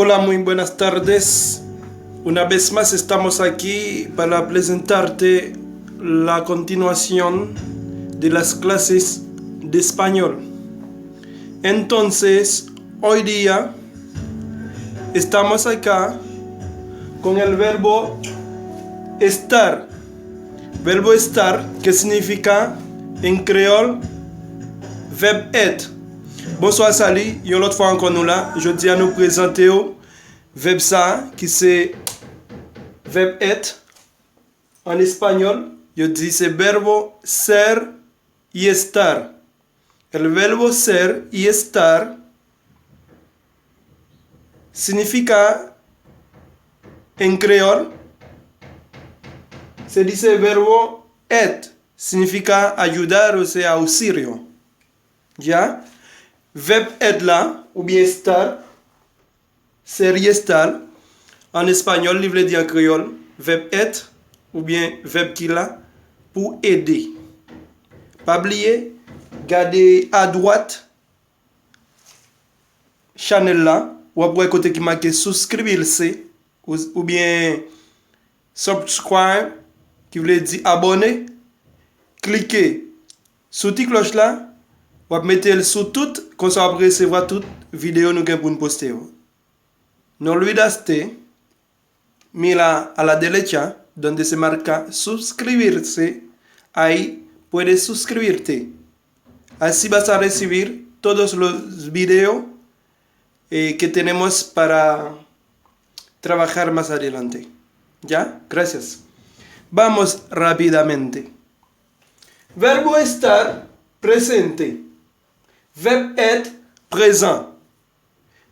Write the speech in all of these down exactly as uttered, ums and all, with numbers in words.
Hola, muy buenas tardes. Una vez más estamos aquí para presentarte la continuación de las clases de español. Entonces, hoy día estamos acá con el verbo estar. Verbo estar, que significa en créole verbe être. Bonswa, sali, yon lòt fwa ankò nou la. Jodi a nou prezante w vèb sa a, ki se verbe être. An espanyòl, yo di se verbo ser y estar. El verbo ser y estar significa en créole, se dice verbo être, significa ayudar, o sea, auxilio. Ya? Vèb être la, oubyen estar, ser y estar, an espanyòl, li vle di an kreyòl, vèb être, oubyen vèb ki la pou ede. Pa bliye, gade adwat chanèl la, w ap wè kote ki make suscribirse, ou, oubyen subscribe, ki vle di abòne. Klike sou ti klòch la, w ap mete l sou tout, konsa w ap resevwa tout videyo nou gen pou n poste yo. No olvidaste, mira a la derecha, donde se marca suscribirse, ahí puedes suscribirte. Así vas a recibir todos los videos, eh, que tenemos para trabajar más adelante. ¿Ya? Gracias. Vamos rápidamente. Verbo estar, presente. Verbe être, présent.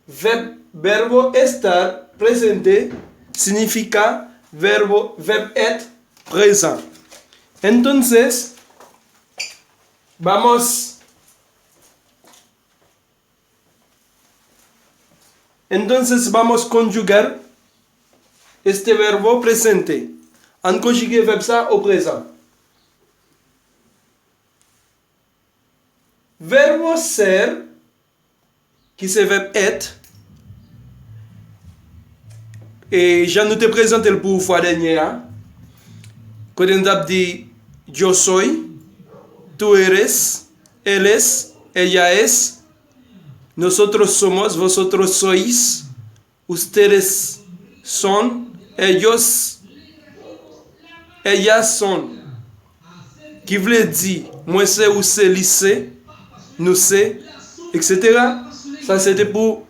Verbe, verbo estar presente significa verbo, verbe être présent. Entonces, vamos, entonces vamos a conjugar este verbo presente. Ann konjige vèb sa o prezan. Verbo ser, ki se vèb être, e jan nou te prezante l pou ou fwa dènye a, kote n t ap di yo soy, tú eres, él es, ella es, nosotros somos, vosotros sois, ustedes son, ellos, ellas son, ki vle di mwen se, ou se, li se, nou se, et cetera. Sa se te pou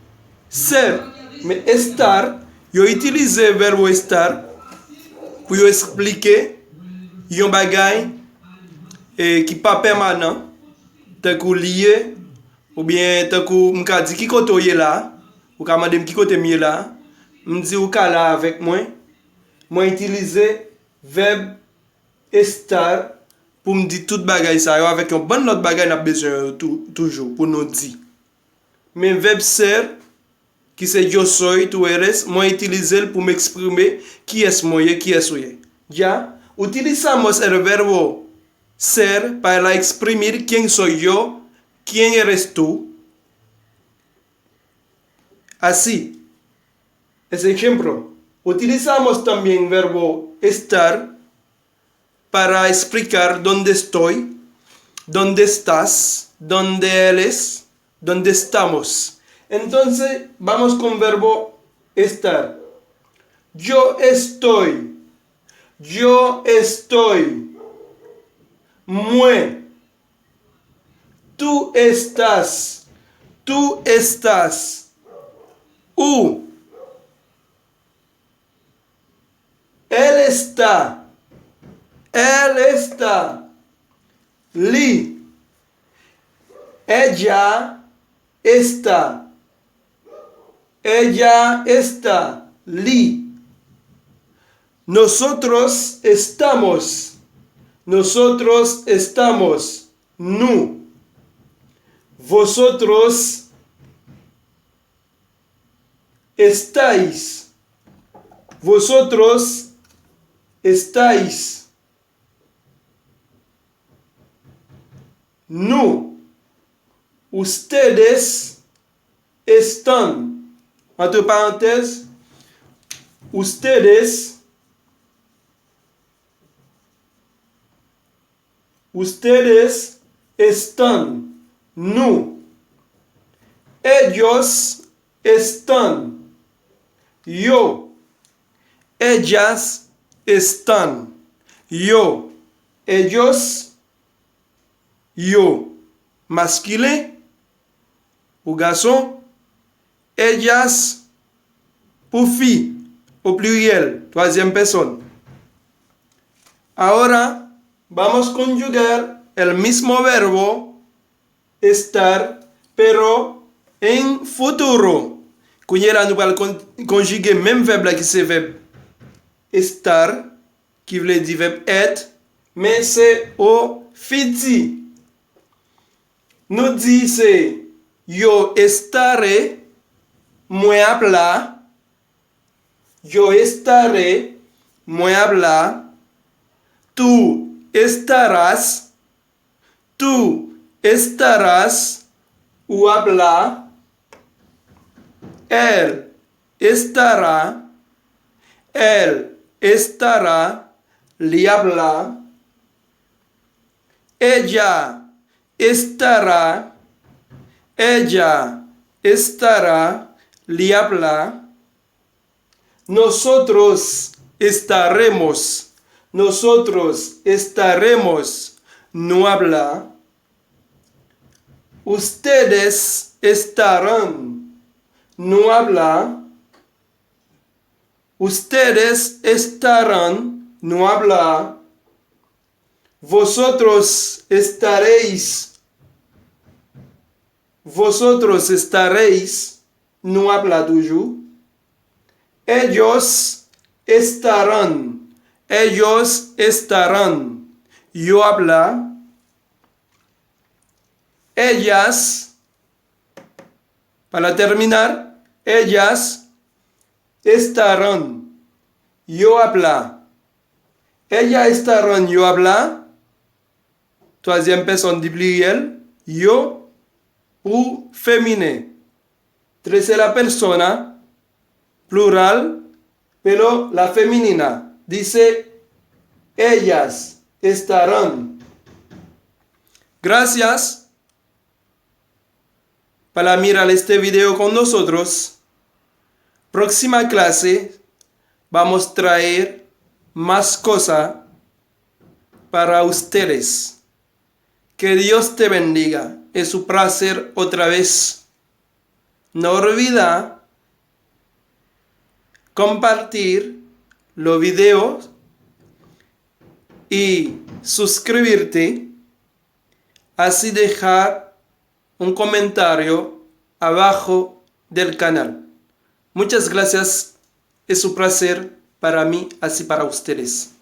ser. Men estar, yo itilize verbo estar pou yo esplike yon bagay, e, ki pa pèmanan, tankou li ye, oubyen tankou m ka di ki kote w ye la, ou ka mande m ki kote m ye la, m di ou ka la avèk mwen, mwen itilize vèb estar pou m di tout bagay sa yo avèk yon bann lòt bagay n ap bezwen yo tou, toujou pou nou di. Men vèb ser, ki se yo soy, tú eres, mwen itilize l pou m eksprime kiyès mwen ye, kiyès ou ye. Ya utilizamos el verbo ser para exprimir quién soy yo, quién eres tú. Así, es ejemplo, utilizamos también verbo estar para explicar dónde estoy, dónde estás, dónde él es, dónde estamos. Entonces, vamos con verbo estar. Yo estoy. Yo estoy. Mwen. Tú estás. Tú estás. Ou. Él está. Él está. Li. Ella está. Ella está. Li. Nosotros estamos. Nosotros estamos. Nou. Vosotros estáis. Vosotros estáis. Nou. Ustedes están. entre parenthèses, ustedes, ustedes están, nou. Ellos están, yo. Ellas están, yo. Ellos, yo. Maskilen, pou gason. Ellas, pou fi, o pliryèl, twazyèm pèsòn. Ahora vamos a conjugar el mismo verbo estar, pero en futuro. Kounye a la, nou pral kon-, konjige menm vèb la ki se vèb estar, ki vle di vèb être, men se o fiti. Nou di se yo estaré, mwen ap la. Yo estaré, mwen ap la. Tú estarás, tú estarás, ou ap la. Él estará, él estará, li ap la. Ella estará, ella estará, li ap la. Nosotros estaremos, nosotros estaremos, nou ap la. Ustedes estarán, nou ap la. Ustedes estarán, nou ap la. Vosotros estaréis, vosotros estaréis, nou ap la toujou. Ellos estarán, ellos estarán, yo ap la. Ellas, para terminar, ellas estarán, yo ap la. Ellas estarán, yo ap la. Twazyèm pèsòn di pliryèl, yo, pou feminen. Tercera persona, plural, pero la femenina. Dice, ellas estarán. Gracias para mirar este video con nosotros. Próxima clase vamos a traer más cosa para ustedes. Que Dios te bendiga. Es un placer otra vez. No olvida compartir los videos y suscribirte. Así dejar un comentario abajo del canal. Muchas gracias. Es un placer para mí, así para ustedes.